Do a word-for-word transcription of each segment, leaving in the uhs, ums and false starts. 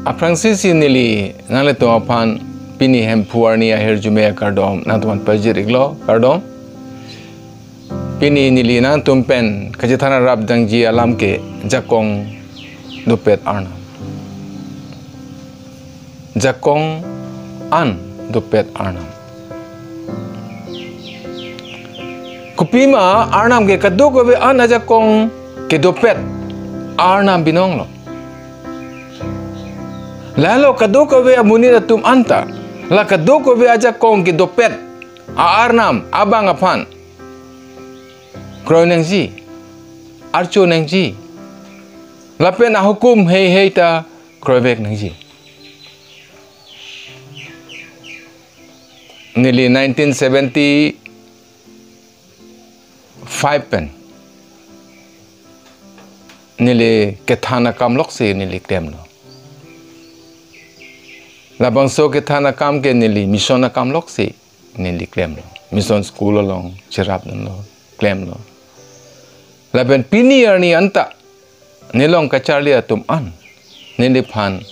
Aphrangsi si neli nanglitum aphan pini Hemphu arni ahirjume akardom nangtumphan pajir-iklo, kardom. Pini neli nangtum pen kachethan arap dangji alam ke jakong dopet Arnam. Jakong an dopet Arnam. Kopima Arnam ke kadokave an ajakong kedopet Arnam binong lo. Lalo kadokave amonit atum anta la kadokave ajakong kedopet a-Arnam abang aphan kroi nangji, archo nangji, lapen ahukum heihei ta kroivek nangji. Neli nineteen seventy-five pen neli kethan akam loksi neli klemlo. Labangso kethan akam ke neli mission akam loksi neli klemlo. Mission school along cherapdunlo, klemlo. Lapen pini arni anta nelong kacharli atum an neliphan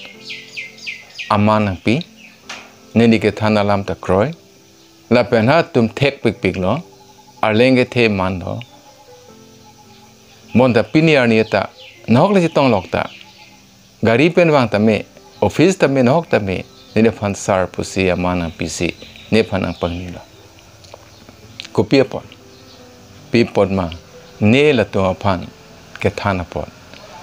aman nangpi, neli kethan alam ta kroi, lapen ha atum thekpikpiklo, arleng kethe manlo. Bonta pini arni ta nahok le chetong lok ta, gari pen vang tame, office tame, nahok tame, neliphan sir pusi aman nangpisi, nephan nangpangnilo. Kopi apot? Pi apot ma, ne latum aphan kethan apot,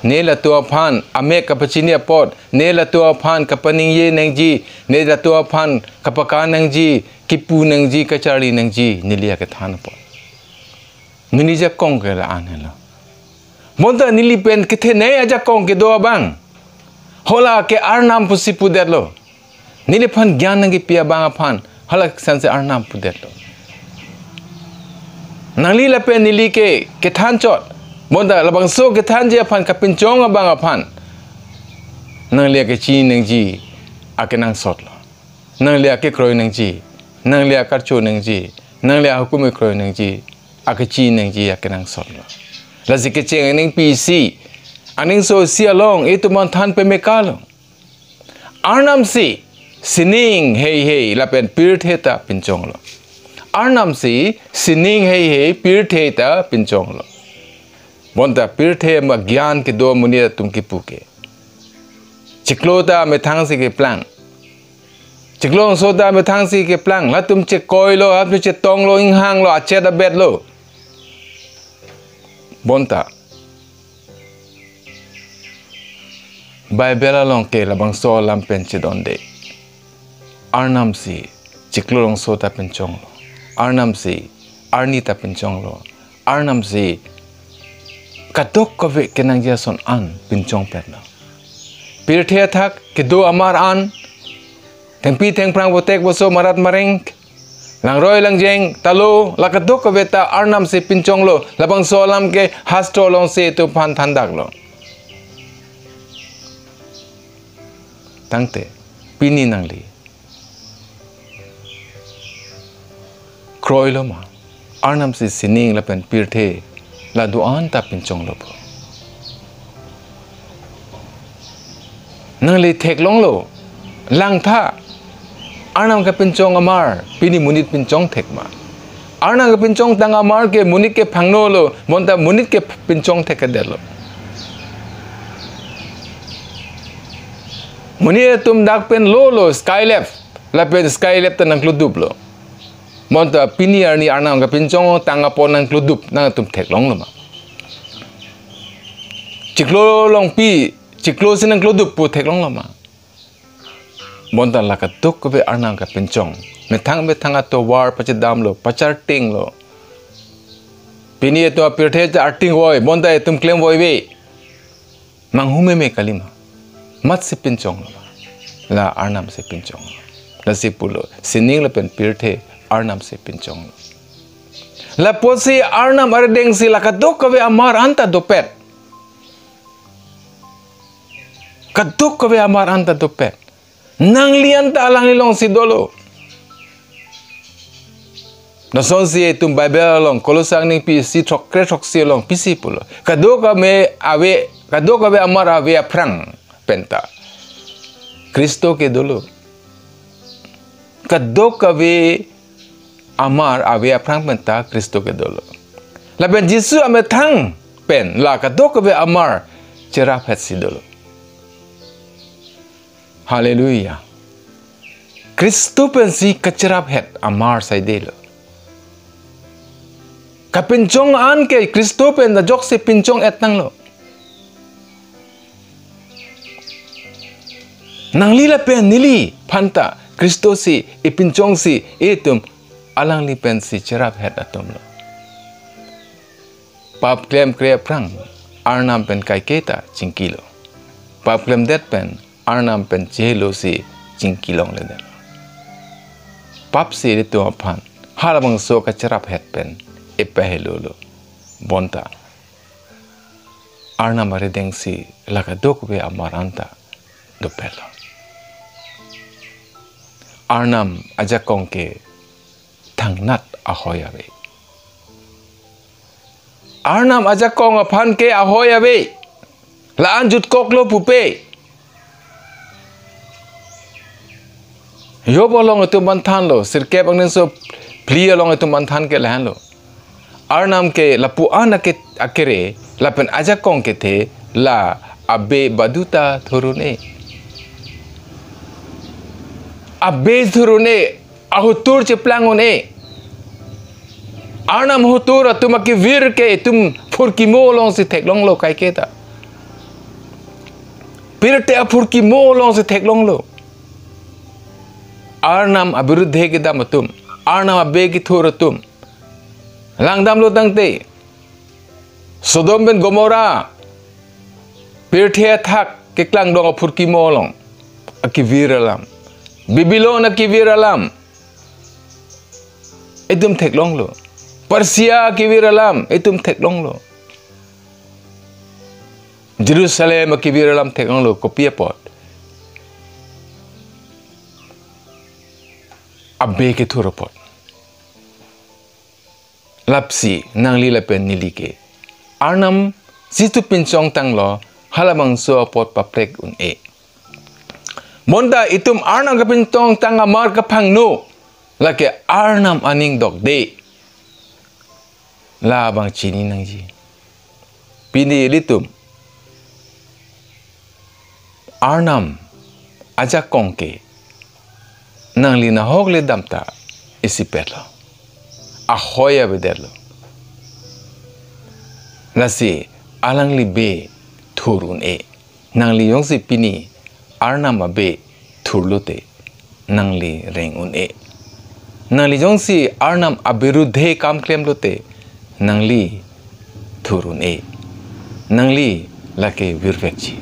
ne latum aphan amek kapachini apot, ne latum aphan kapaningje nangji, ne latum aphan kapaka nangji, kipu nangji, kacharli nangji, neli akethan apot. Neli jakong ke la-an helo. Bonta neli pen kethenei ajakong kedo abang, hala ke Arnam pusi pudetlo. Neliphan gyan nangkepi abang aphan hala ke sanse Arnam pudetlo. Nangli lapen neli ke kethan chot, bonta labangso kethanji aphan kapinchong abang aphan nangli akechini nangji akenangsotlo. Nangli akekroi nangji, nangli akarcho nangji, nangli ahukum kekroi nangji, akechini nangji akenangsotlo. Lasi kecheng aning pisi, aningso isi along itum aphan than pemekalo. Arnam si sining heihei lapen pirthe ta pinchonglo. Arnam si sining heihei pirthe ta pinchonglo. Bonta pirthe ma gyan kedo amonit atum kipu ke, chiklo ta methang si keplang, chiklongso ta methang si keplang, latum chekoilo, latum chetonglo, inghanglo, achet abetlo. Bonta Bible along ke labangso alam pen chedonde. Arnam si chiklongso ta pinchonglo. Arnam si arni ta pinchonglo. Arnam si kadokave kenangji ason an pinchongpetlo. Pirthe athak kedo amar an, thengpi thengphrang, botek boso, marat mareng, langroi langjeng, talo, la kadokave ta Arnam si pinchonglo. Labangso alam ke hastro along si itum aphan thandaklo. Tangte pini nangli kroilo ma? Arnam si sining lapen pirthe la do-an ta pinchonglo po. Nangli theklonglo, langtha, Arnam kapinchong amar pini monit pinchong thek ma? Arnam kapinchong tang amar ke monit ke phangnolo, bonta monit ke pinchong thekthedetlo. Monit atum dak pen lolo, skylab, lapen skylab ta nangkloduplo. Bonta pini arni Arnam kapinchong tang apot nangklodup, nangtum theklonglo ma? Chiklo longpi, chiklo si nangklodup pu theklonglo ma? Bonta la kadokave Arnam kapinchong, methang methang atovar pachedamlo, pachartinglo. Pini itum apirthe ta arting voi, bonta itum klem voive. Manghu meme kalima? Mat si pinchonglo ma? La Arnam si pinchonglo. Lasi pulo, sining lapen pirthe Arnam si pinchonglo. Lapusi Arnam arideng si la kadokave amar an ta dopet. Kadokave amar an ta dopet. Nangli an ta alangli along si dolo. Lasonsi itum Bible along Kolosa angning pisi throkkre throksi along pisi pulo, kadokave ave, kadokave amar ave aphrang penta Khristo ke dolo. Kadokave amar ave aphrang penta Khristo ke dolo. Lapen Jisu amethang pen la kadokave amar cheraphet si dolo. Hallelujah. Khristo pensi kacheraphet amar saidelo. Kapinchong an ke Khristo pen ajoksi pinchong-et tanglo. Nangli lapen neli phanta Khristo si ipinchongsi itum alangli pensi cheraphet atumlo. Pap klemkre aphrang Arnam pen kaiketa chingkilo. Pap klemdet pen Arnam pen chehelo si chingki longledet. Pap si itum aphan halabangso kacheraphet pen ipahelo lo. Bonta Arnam arideng si la kadokave amar anta dopetlo. Arnam ajakong ke thangnat ahoi ave. Arnam ajakong aphan ke ahoi ave. La-an jutkoklo pupe. Job along itum aphan thanlo, sirkep angdengso phli along itum aphan than ke lahenlo. Arnam ke lapu-an ake-, akere, lapen ajakong kethe, la abe baduta thur un-e. Abe thur un-e, ahotur cheplang un-e. Arnam ahotur atum akevir ke itum phurkimo alongsi theklonglo kaiketa. Pirthe aphurkimo alongsi theklonglo. Arnam abirudhe kedam atum, Arnam abe kethur atum. Langdamlo tangte, Sodom pen Gomorrah, pirthe athak keklangdong aphurkimo along akevir alam, Babylon akevir alam itum theklonglo. Persia akevir alam itum theklonglo. Jerusalem akevir alam theklonglo, kopi apot? Abe kethur apot. Lapsi nangli lapen neli ke Arnam si itum pinchong tanglo, halabangso apot paprek un-e. Bonta itum Arnam kapinchong tang amar kaphangno, lake Arnam aning dokde. Labang chini nangji. Pini ilitum Arnam ajakong ke nangli nahok le damta isipetlo. Ahoi avedetlo. Lasi alangli be thur un-e. Nangli jongsi pini Arnam abe thurlote, nangli reng un-e. Nangli jongsi Arnam abirudhe kam klemlote, nangli thur un-e. Nangli lake virvekji.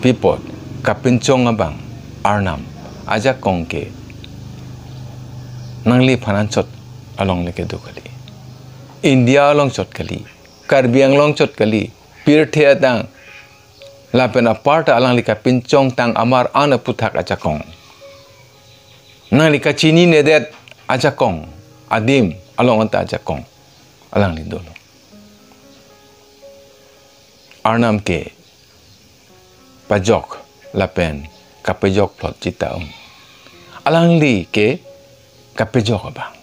Pi apot? Kapinchong abang Arnam ajakong ke nangliphan anchot along le kedo kali. India along chot kali. Karbi Anglong chot kali. Pirthe adang lapen aparta alangli kapinchong tang amar an aputhak ajakong. Nangli kachininedet ajakong, adim along anta ajakong alangli dolo. Arnam ke pajok lapen kapejok plot chita ong. Alangli ke kapejok abang.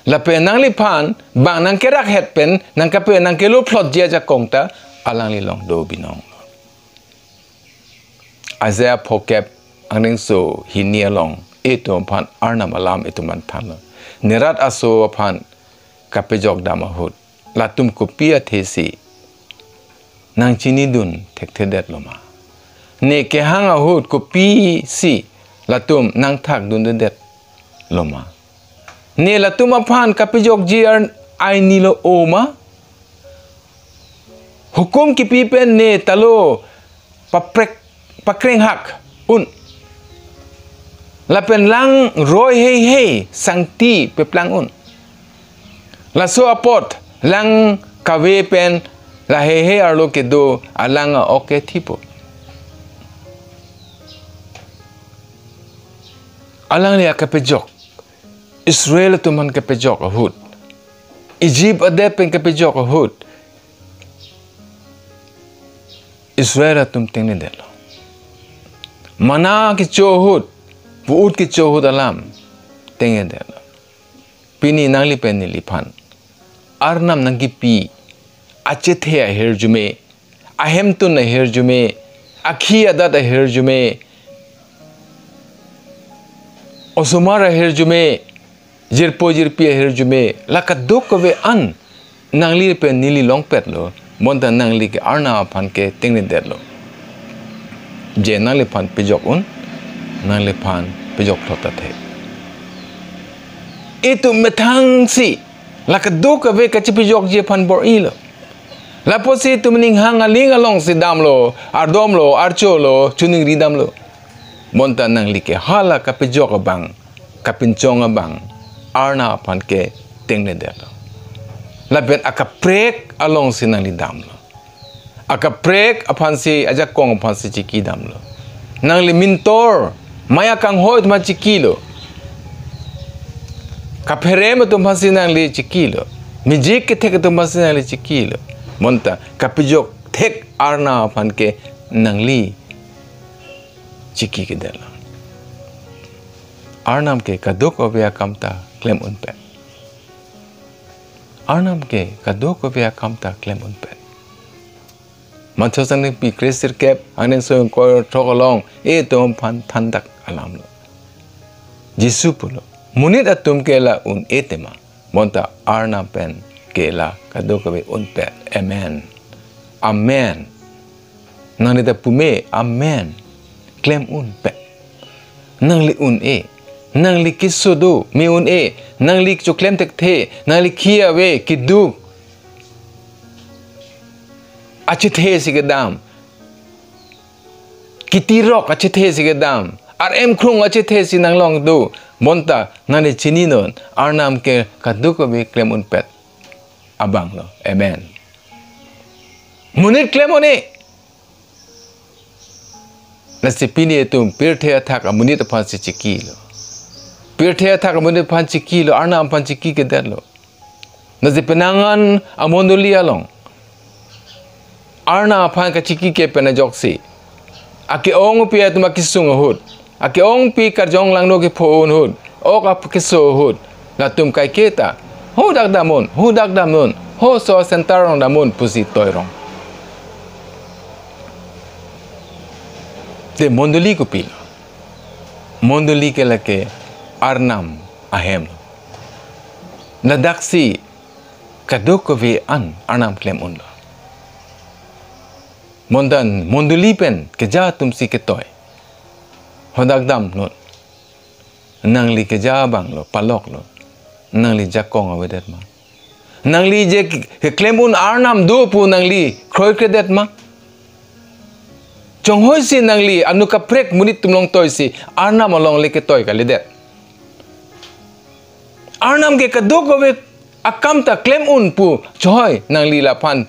Lapen nangliphan bang nangkerakhet pen nangkape nangkelo plotji ajakong ta alangli along do binong. Isaiah phokep angdengso hini along itum aphan Arnam alam itum aphan thanlo. Ne rat aso aphan kapejok dam ahut, latum kopi athesi nangchinidun thekthedetlo ma? Ne kehang ahut kopisi latum nangthakdundedetlo ma? Ne latum aphan kapejokji ar-, aini lo-o ma? Hukum kipi pen ne talo paprek, pakrenghak un. Lapen lang roi heihei sangti peplang un. Laso apot lang kave pen la heihei arlo kedo alang a-ok ke thipo. Alangli akapejok, Israel atum aphan kapejok ahut, Egypt adet pen kapejok ahut, Israel atum tengnedetlo. Manna kecho ahut, pu-ut kecho ahut alam tengnedetlo. Pini nangli pen neliphan Arnam nangkipi achethe ahirjume, ahemtun ahirjume, akhi adat ahirjume, osomar ahirjume, jirpo jirpi ahirjume, la kadokave an nangli pen neli longpetlo, bonta nangli ke Arnam aphan ke tengnedetlo. Je nangliphan pejok un, nangliphan pejok thot athe. Itum methangsi la kadokave kachepejokji aphan bor-ilo. Lapusi itum ninghang aling alongsi damlo, ardomlo, archolo, choningri damlo. Bonta nangli ke hala kapejok abang, kapinchong abang, Arnam aphan ke tengnedetlo. Lapen akaprek alongsi nangli damlo. Akaprek aphansi, ajakong aphansi chiki damlo. Nangli mintor, maya kanghoi atum aphan chikilo. Kapherem atum aphansi nangli chikilo. Mijik kethek atum aphansi nangli chikilo. Bonta kapejok thek Arnam aphan ke nangli chiki kedetlo. Arnam ke kadokave akam ta klem unpet. Arnam ke kadokave akam ta klem unpet. Matthew angdengpi kre-sirkep, angdengso ingkoi ra throk along itum aphan thandak alamlo. Jisu pulo, monit atum ke la un-e tema, bonta Arnam pen ke la kadokave unpet. Amen. Amen. Nangli ta pume, amen. Klem unpet. Nangli un-e. Nangli keso do, me un-e. Nangli choklem thekthe, nangli khi ave, keduk achethe si kedam. Kitirok achethe si kedam. Arem krung achethe si nanglong do. Bonta nangli chininon, Arnam ke kadokave klem unpet abanglo. Amen. Monit klem un-e. Lasi pini itum pirthe athak amonit aphansi chikilo. Pirthe athak amonit aphan chikilo, Arnam aphan chiki kedetlo. Lasi penang an amondoli along Arnam aphan kachiki ke pen ajoksi, ake-ongpi atum akesung ahut, ake-ongpi karjong langno kepho un ahut, ok akeso ahut, latum kaiketa, ho dak dam un, ho dak dam un, ho so center along dam un pusi toirong. Te mondoli kopilo? Mondoli ke lake Arnam ahem. Ladaksi kadokave an Arnam klem unlo. Bonta mondoli pen keja atumsi ketoi. Ho dak dam un. Nangli keja abanglo, paloklo. Nangli jakong avedet ma? Nangli je ke-, keklem un Arnam do pu nangli kroikredet ma? Chonghoi si nangli anu kaprek monit atum along toisi Arnam along le ketoi kalidet. Arnam ke kadokave akam ta klem un pu chonghoi nangli laphan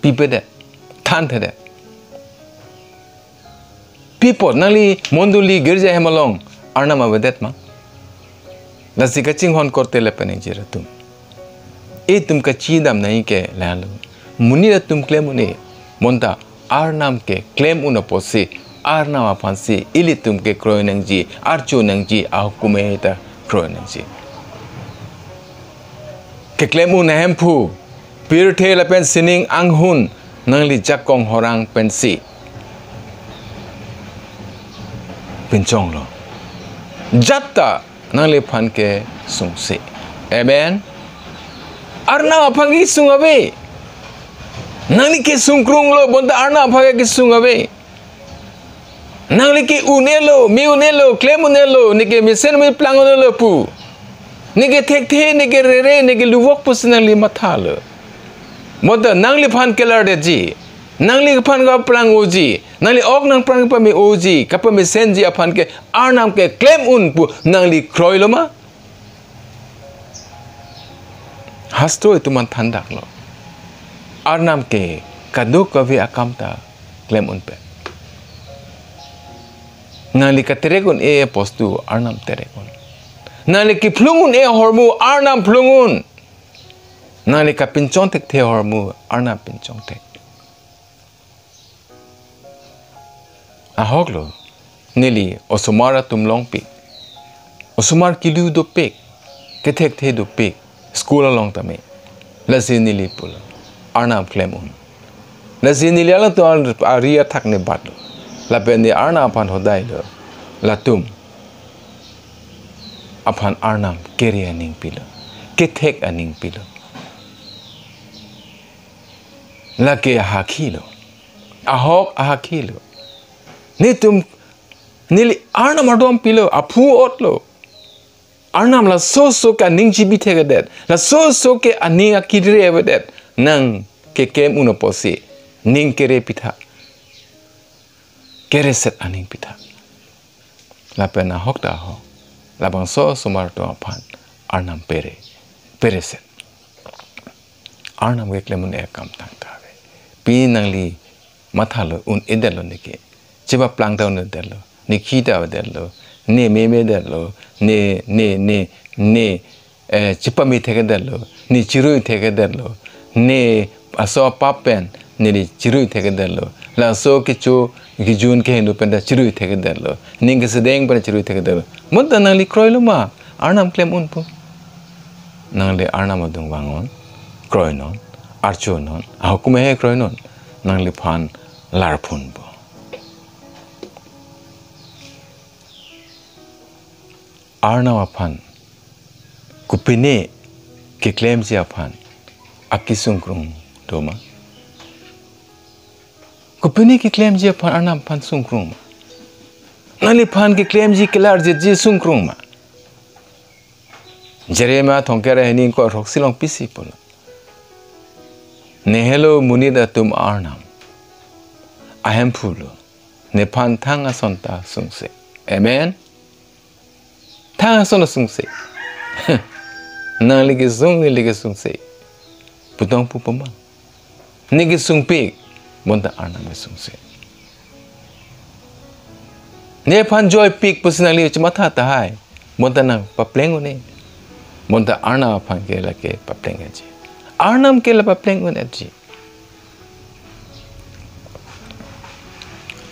pipedet, thanthedet. Pi apot nangli mondoli girja hem along Arnam avedet ma? Lasi kachinghon korte lapen ingjir atum, itum kachidam nangji ke lahelo. Monit atum klem un-e, bonta Arnam ke klem un apotsi, Arnam aphansi ilitum ke kroi nangji, archo nangji, ahukume ta kroi nangji. Keklem un ahemphu, pirthe lapen sining anghun nangli jakong horang pensi pinchonglo. Jat ta nangliphan kesungse. Amen. Arnam aphan kesung ave. Nangli kesung krunglo, bonta Arnam aphan kesung ave. Nangli ke un-elo, me un-elo, klem un-elo, neke mesen meplang un-elo pu, neke thekthe, neke rere, neke luvok pusi nangli mathalo. Bonta nangliphan kelardetji, nangliphan kaplang unji, nangli ok nangplang pame unji, kapamesenji aphan ke Arnam ke klem un pu nangli kroilo ma? Hastro itum an thandaklo. Arnam ke kadokave akam ta klem unpet. Nangli katerek un-e apostu Arnam terek un. Nangli kephlung un-e ahormu Arnam phlung un. Nangli kapinchong thekthe ahormu Arnam pinchong thek. ahok lo, neli osomar atum longpik, osomar kilu dopik, kethekthe dopik, school along tame. Lasi neli pulo, Arnam klem un. Lasi neli alangtum ari athak ne batlo. Lapen ne Arnam aphan hodai lo. Latum aphan Arnam kere aning pilo, kethek aning pilo. Lake ahakhi lo. Ahok ahakhi lo. Netum, neli Arnam ardom pilo, aphu ot lo. Arnam laso so ke aning chibi thekthedet, laso so ke aning akidre avedet, nang keklem un apotsi, ning kere pitha, kereset aning pitha. Lapen ahok ta ahok, labangso osomar atum aphan Arnam pere, pereset. Arnam keklem un-e akam tangta ave. Pini nangli mathalo, un-edetlo neke. Chepaplang ta un-edetlo. Ne khi ta avedetlo. Ne memedetlo. Ne, ne, ne, ne, eh, chepame thekthedetlo. Ne chirui thekthedetlo. Ne aso apap pen neli chirui thekthedetlo. Laso kecho kejun kehingno pen ta chirui thekthedetlo. Ning kesedeng pen chirui thekthedetlo. Bonta nangli kroilo ma? Arnam klem un pu. Nangli Arnam adung vang un, kroi non, archo non, ahukum he kroi non, nangliphan larphun bo. Arnam aphan, kopine keklemji aphan, akesung krung do ma? Kopine keklemji aphan Arnam aphan sung krung ma? Nangliphan keklemji kelarjitji sung krung ma? Jeremiah thomkep ra hini ingkoi ra throksi along pisi pulo. Ne helo monit atum Arnam. Ahemphu lo. Nephan thang ason ta sungse. Amen. Thang ason ta sungse. Nangli kesung, neli kesungse. Putong pu pemang. Ne kesungpik, bonta Arnam kesungse. Nephan joipik pusi nangli chematha tahai, bonta nang papleng un-e. Bonta Arnam aphan ke lake papleng unji. Arnam ke la papleng unji.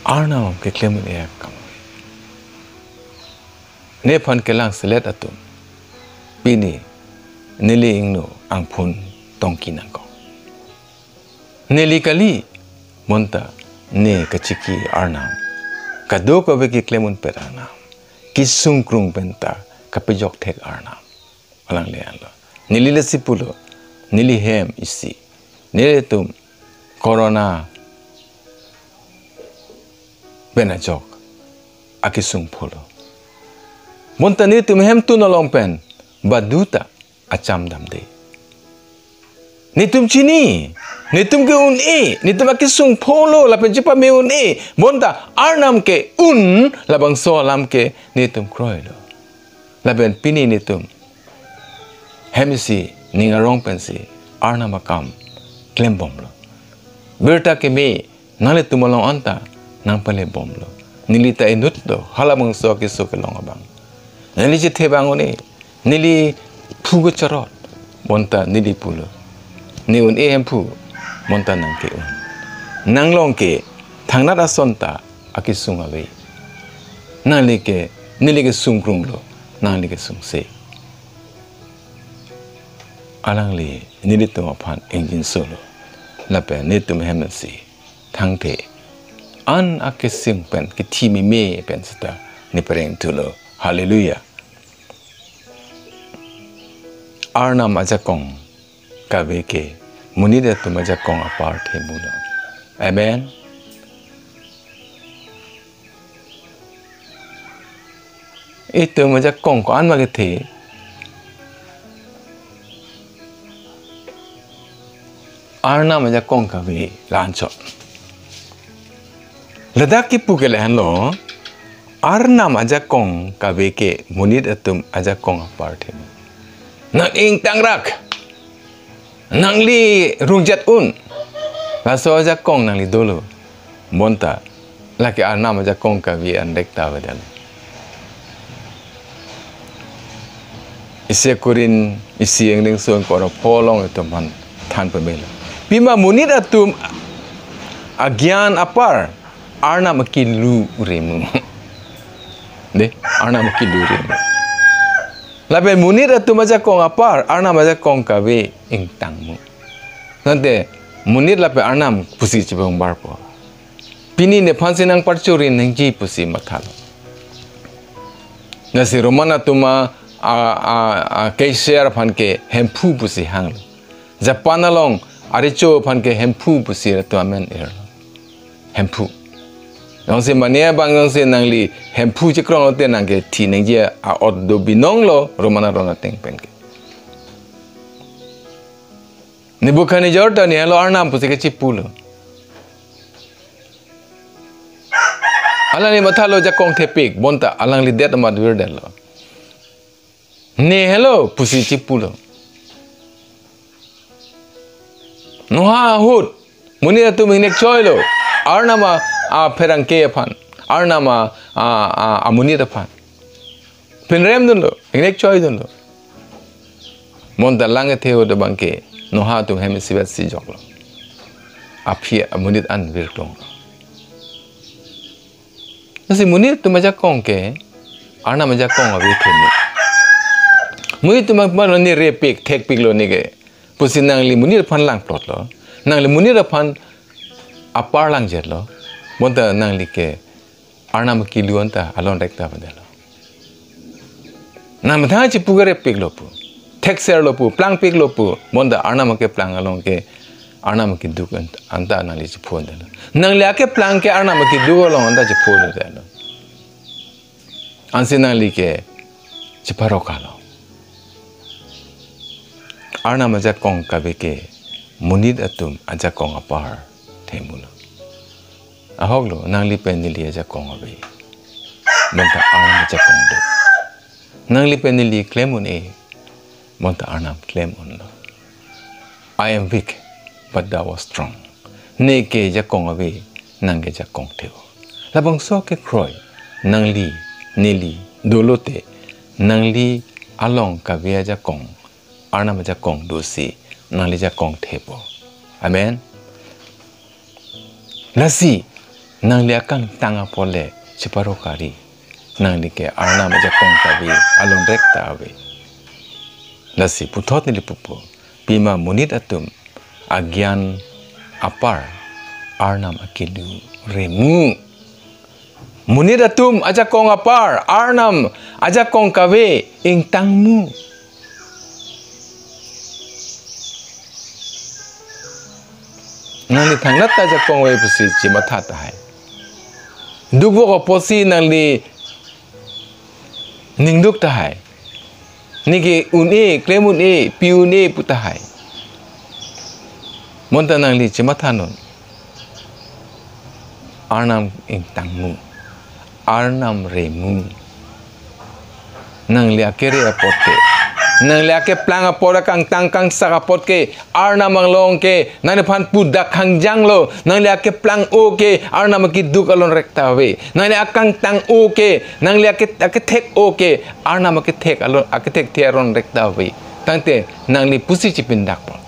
Arnam keklem un-e akam. Nephan kelang selet atum, pini neli ingno angphun tongki nangkok. Neli kali, bonta ne kachiki Arnam. Kadokave keklem unpet Arnam. Kesung krung penta kapejok thek Arnam. Alangli anlo. Neli lasi pulo. Neli hem isi. Nelitum corona pen ajok akesung pholo. Bonta nelitum hemtun along pen baduta acham damde. Netum chini, netum ke un-e, netum akesung pholo, lapen chepame un-e, bonta Arnam ke un, labangso alam ke netum kroilo. Lapen pini netum hem isi ning arong pensi Arnam akam klembomlo. Birta keme nanglitum along anta nangpalebomlo. Neli ta inutlo, halabangso keso kelong abang. Neli chethe bang un-e, neli phu kecharot, bonta neli pulo. Ne un-e hemphu, bonta nang ke un. Nanglong ke, thangnat ason ta akesung ave. Nangli ke, neli kesung krunglo, nangli kesungse. Alangli nelitum aphan ingjinso lo. Lapen netum hem isi thangthe an akesung pen kethi meme pen seta ne pereng thulo. Hallelujah. Arnam ajakong kave ke monit atum ajakong apar the mulo. Amen. Itum ajakong ko-an ma kethe? Arnam ajakong kave la-anchot. Ladak kipu ke lahenlo, Arnam ajakong kave ke monit atum ajakong apar the. Nang ingtangrak. Nangli rungjet un. Laso ajakong nangli dolo. Bonta lake Arnam ajakong kave an rek ta avedet. Isi Korinth, isi ingdeng so ingkoi ra pholong itum aphan than pemelo. Pima monit atum agyan apar Arnam akilu remu. De, Arnam akilu remu. Lapen monit atum ajakong apar, Arnam ajakong kave ingtangmu. Tangte monit lapen Arnam pusi chibang barpo. Pini nephan si nangparchuri nangji pusi mathalo. Lasi Roman atum a, a, a, a, Caesar aphan ke Hemphu pusi hanglo. Japan along arecho aphan ke Hemphu pusi atum amen irlo. Hemphu. Jongsi mane abang jongsi nangli Hemphu chikrong lote nangkethi nangji a-ot do binonglo Roman aron ateng pen ke. Nebuchadnezzar ta nihalo Arnam pusi kechipulo. Alangli mathalo jakong thepik, bonta alangli det amat virdetlo. Nihalo pusi chipulo. Noha ahut, monit atum ingnek choilo. Arnam a, apherangke aphan. Arnam a, a, a, amonit aphan. Pinrem dunlo, ingnek choi dunlo. Bonta lang kethe ahut abang ke, Noha atum hem isivet si joklo. Aphi amonit an virklong. Lasi monit atum ajakong ke, Arnam ajakong ave themu. Monit atum aphan lo ne repik, thekpiklo ne ke. Pusi nangli monit aphan langplotlo. Nangli monit aphan apar langjetlo. Bonta nangli ke Arnam akilu anta alon rekta padelo. Nang methang chipu ke repiklo pu. Thekserlo pu, plangpiklo pu. Bonta Arnam akeplang along ke, Arnam akeduk ant-, anta nangli chiphu detlo. Nangli akeplang ke Arnam akeduk along anta chiphu detlo. Ansi nangli ke chiparokalo. Arnam ajakong kave ke monit atum ajakong apar themulo. Ahoklo, nangli pen neli ajakong ave. Bonta Arnam ajakong do. Nangli pen neli klem un-e. Bonta Arnam klem unlo. "I am weak, but thou art strong." Ne ke jakong ave, nang ke jakong the-o. Labangso akekroi, nangli, neli, dolote, nangli along kave ajakong, Arnam ajakong dosi, nangli jakong thepo. Amen. Lasi, nangli akangtang apot le chiparo kari. Nangli ke Arnam ajakong kave alon rekta ave. Lasi puthot neli pupo. Pima monit atum agyan apar Arnam akilu remu. Monit atum ajakong apar Arnam ajakong kave ingtangmu. Nangli thangnat ta ajakong ave pusi chimatha tahai. Dukvok apotsi nangli ningduk tahai. Ne ke un-e, klem un-e, pi un-e pu tahai. Bonta nangli chimatha non. Arnam ingtangmu. Arnam remu. Nangli akere apot ke, nangli akeplang apot, akangtang kangsak apot ke, Arnam along ke nangliphan pudak hangjanglo. Nangli akeplang o ke Arnam akeduk alon rekta ave. Nangli akangtang o ke, nangli ake, akethek o ke Arnam akethek alon, akethekthe alon rekta ave. Tangte nangli pusi chipindakpo.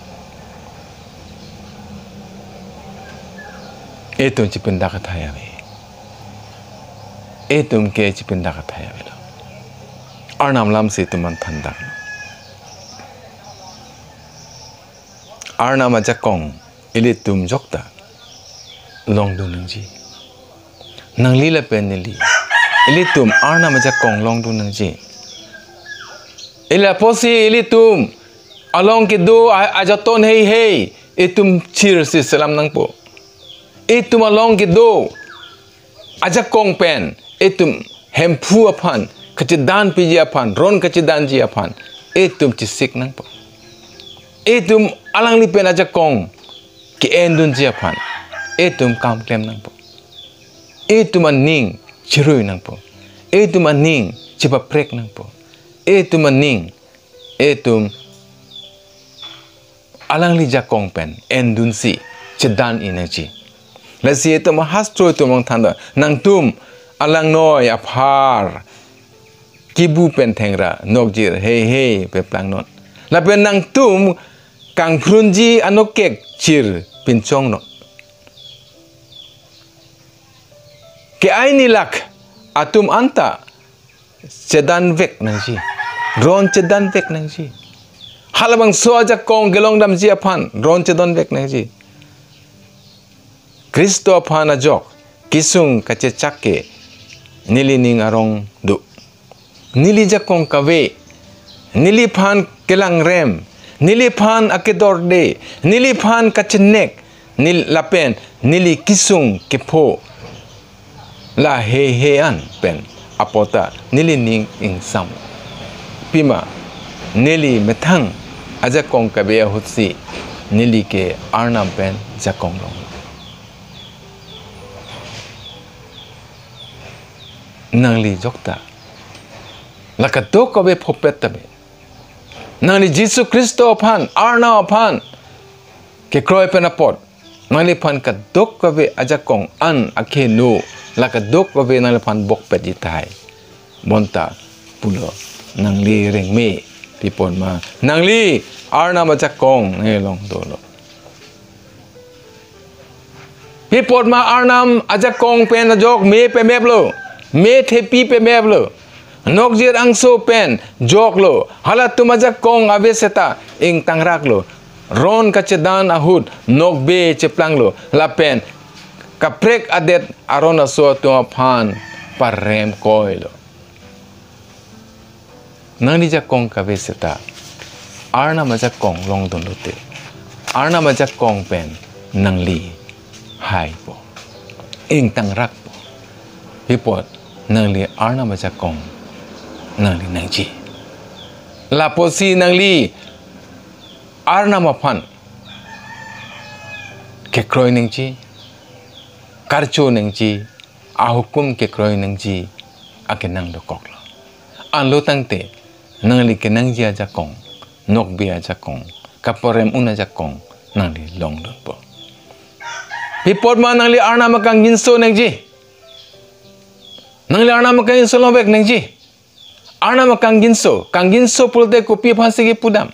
Itum chipindak athai ave. Itum ke chipindak athai avelo. Arnam alamsi itum aphan thandaklo. Arnam ajakong ilitum jokta longdun nangji. Nangli lapen neli, ilitum Arnam ajakong longdun nangji. Ili apotsi ilitum along kedo a-, ajoton heihei itum chirsi selam nangpo. Itum along kedo ajakong pen itum Hemphu aphan kachedan piji aphan, ron kachedanji aphan itum chesik nangpo. Itum alangli pen ajakong ke-endunji aphan itum kam klem nangpo. Itum aning cherui nangpo. Itum aning chepaprek nangpo. Itum aning, itum alangli jakong pen endunsi chedan-i nangji. Lasi itum ahastro itum aphan than do, nangtum alangnoi aphar kibu pen thengra nokjir heihei peplang non. Lapen nangtum kangphrunji anokek chir pinchong non. ke-ai nelak atum anta chedanvek nangji, ron chedanvek nangji. Halabangso ajakong kelongdamji aphan ron chedonvek nangji. Kristo aphan ajok kesung kachechak ke nelining arong do. Neli jakong kave, neliphan kelangrem, neliphan akedorde, neliphan kachenek, nel lapen neli kesung kepho la heihei an pen apot ta nelining ingsam. Pima neli methang ajakong kave ahutsi neli ke Arnam pen jakong long. Nangli jokta la kadokave phopet tame, nangli Jisu Kristo aphan, Arnam aphan kekroi pen apot nangliphan kadokave ajakong an akheno, la kadokave nangliphan bokpetji tahai. Bonta pulo, nangli rengme, pi apot ma nangli Arnam ajakong nangli long dolo. Pi apot ma Arnam ajakong pen ajok me pemeplo, me thepi pemeplo. Nokjir angso pen joklo, halatum ajakong ave seta ingtangraklo. Ron kachedan ahut nokbe cheplanglo, lapen kaprek adet aron aso atum aphan parem koilo. Nangli jakong kave seta Arnam ajakong longdun lote, Arnam ajakong pen nangli haipo, ingtangrakpo. Pi apot nangli Arnam ajakong nangli nangji. Lapusi nangli Arnam aphan kekroi nangji, karcho nangji, ahukum kekroi nangji akenang dokoklo. Anlo tangte nangli kenangji ajakong, nokbe ajakong, kaparem un ajakong nangli longdunpo. Pi apot ma nangli Arnam akangjinso nangji. Nangli Arnam akangjinso longvek nangji. Arnam akangjinso, kangjinso pulote kopi aphansi kepudam?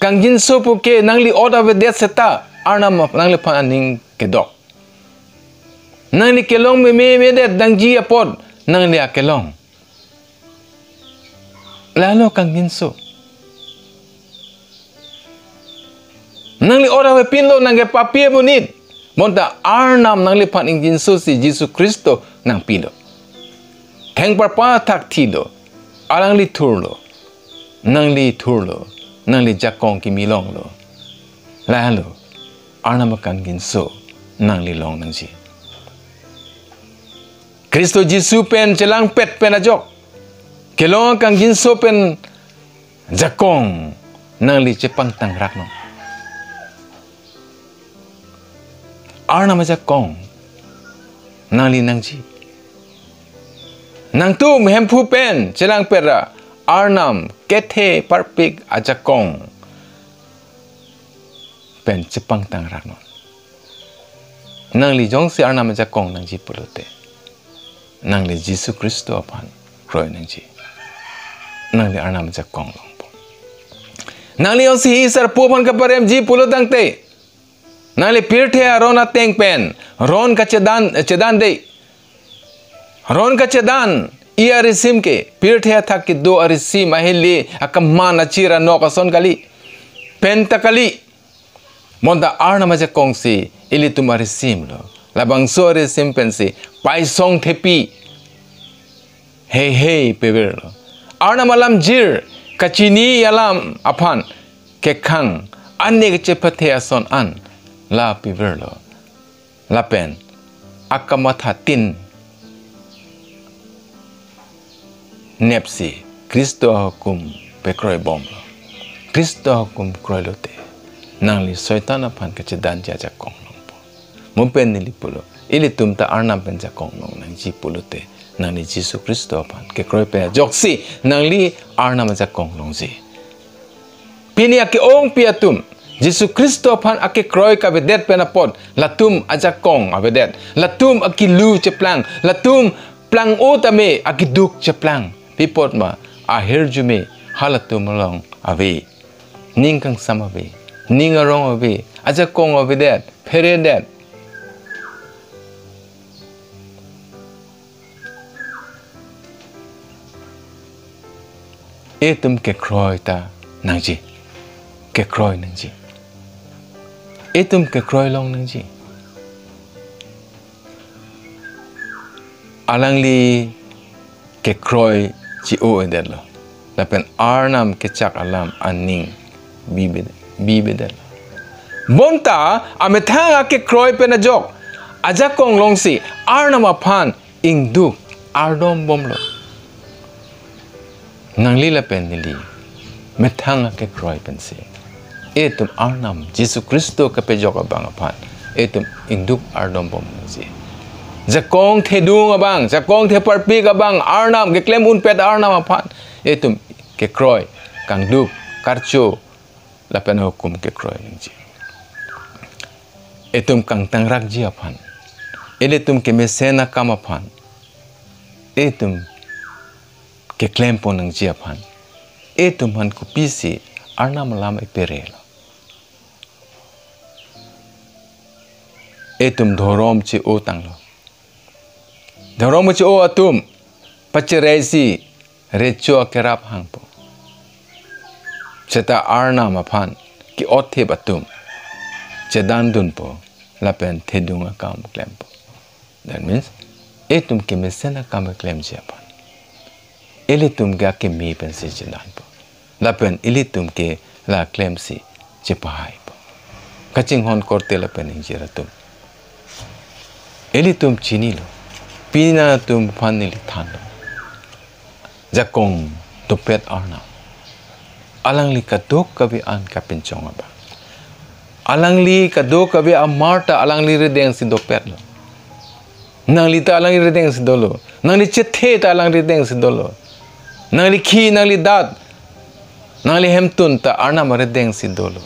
Kangjinso pu ke nangli ot avedet seta Arnam nangliphan aning kedok. Nangli kelong meme medet dangji apot nangli akelong. Lalo kangjinso. Nangli ot avepinlo, nangke papi amonit. Bonta Arnam nangliphan ingjinsosi Jisu Kristo nangpilo. Thengparpa athak thilo. Alangli thurlo. Nangli thurlo. Nangli jakong kimi longlo. Lalo Arnam akangjinso nangli long nangji. Kristo Jisu pen chelangpet pen ajok kelong akangjinso pen jakong nangli chepangtangrak non. Arnam ajakong nangli nangji. Nangtum Hemphu pen chelangpet ra Arnam kethe parpik ajakong pen chepangtangrak non. Nangli jongsi Arnam ajakong nangji pulote, nangli Jisu Kristo aphan kroi nangji. Nangli Arnam ajakong longpo. Nangli jongsi hi sarpo aphan kaparemji pulo tangte, nangli pirthe aron ateng pen ron kachedan, chedande. Ron kachedan-i arisim ke pirthe athak kedo arisim ahele akaman achir anok ason kali. Penta kali. Bonta Arnam ajakongsi ilitum arisimlo. Labangso arisim pensi paisong thepi heihei pevirlo. Arnam alamjir kachini alam aphan kekhang, anek chepathe ason an la pevirlo. Lapen akamathatin nepsi Kristo ahukum pekroibomlo. Kristo ahukum kroilote, nangli Soitan aphan kachedanji ajakong longpo. Mo pen neli pulo, ilitum ta Arnam pen jakong long nangji pulote, nangli Jisu Kristo aphan kekroi pen ajoksi nangli Arnam ajakong longji. Pini ake-ongpi atum Jisu Kristo aphan akekroi kavedet pen apot latum ajakong avedet, latum akelu cheplang, latum plang-o tame akeduk cheplang. Pi apot ma ahirjume halatum along ave. Ning kangsam ave, ning arong ave, ajakong avedet, pheredet. Itum kekroi ta nangji. Kekroi nangji. Itum kekroi long nangji. Alangli kekroi chi-o-edetlo. Lapen Arnam kechak alam aning bibe-, bibedetlo. Bonta amethang akekroi pen ajok ajakong longsi Arnam aphan ingduk ardombomlo. Nangli lapen neli methang akekroi pensi itum Arnam Jisu Khristo kepajok abang aphan itum ingduk ardombom nangji. Jakong thedung abang, jakong theparpik abang, Arnam keklem unpet Arnam aphan itum kekroi, kangduk, karcho, lapen ahukum kekroi nangji. Itum kangtangrakji aphan, ilitum kemesen akam aphan itum keklempo nangji aphan itum aphan kopisi Arnam alam iperelo? Itum dhorom chi-o tanglo. Dhorom chi-o atum pachereisi recho akerap hangpo. Seta Arnam aphan ke-otthip atum chedandunpo lapen thedung akam klempo. That means, itum kemesen akam keklemji aphan ilitum ke akimi pensi chedanpo. Lapen ilitum ke la klemsi chepahaipo. Kachinghon korte lapen ingjir atum, ilitum chinilo. Pini nangtum aphan neli thanlo. Jakong dopet Arnam. Alangli kadokave an kapinchong abang. Alangli kadokave amar ta alangli rideng si dopetlo. Nangli ta alangli rideng si dolo. Nangli chethe ta alangli rideng si dolo. Nangli khi, nangli dat, nangli hemtun ta Arnam arideng si dolo.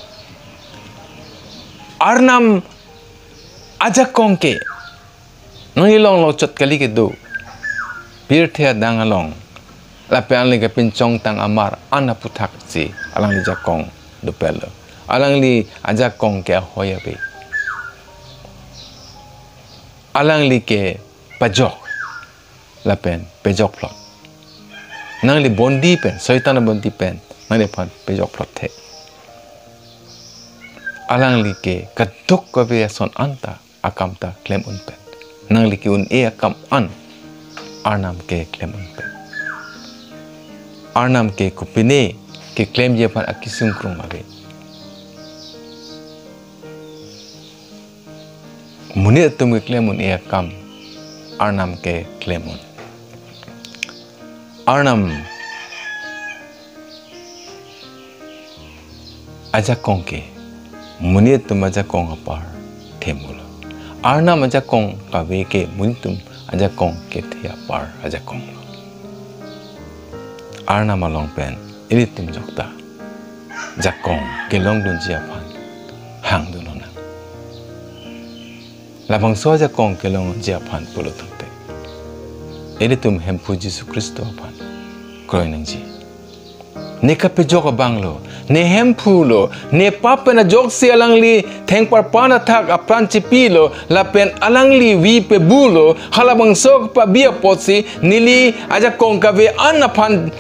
Arnam ajakong ke nangli longlo chot kali kedo. Pirthe adang along lapen alangli kapinchongtang amar an aputhaksi alangli jakong dopetlo. Alangli ajakong ke ahoi ave. Alangli kepajok lapen pejokphlot. Nangli bondi pen, Soitan abondi pen nangliphan pejokphlot the. Alangli ke kadokave ason anta akam ta klem unpen. Nangli ke-un-e akam an Arnam ke klem unpen. Arnam ke kopine keklemji aphan akesung krung ave. Monit atum keklem un-e akam Arnam ke klem un. Arnam ajakong ke monit atum ajakong apar themulo. Arnam ajakong kave ke monit atum ajakong kethe apar ajakonglo. Arnam along pen ilitum jokta jakong kelongdunji aphan hangdun lonang. Labangso ajakong kelongji aphan pulo tangte, ilitum Hemphu Jisu Khristo aphan kroi nangji. Ne kapejok abanglo, ne Hemphu lo, ne pap pen ajoksi alangli thengparpan athak apran chipilo, lapen alangli vi pebulo, halabangso pabi apotsi neli ajakong kave an aphan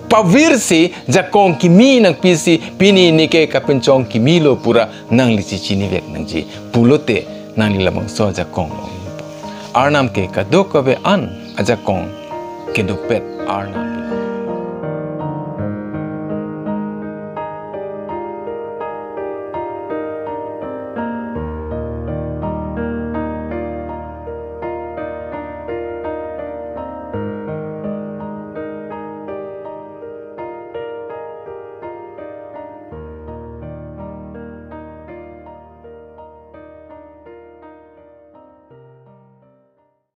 pavirsi jakong kimi nangpisi pini neke kapinchong kimilo pura nangli chichinivek nangji pulote nangli labangso ajakong longpo. Arnam ke kadokave an ajakong kedopet Arnam.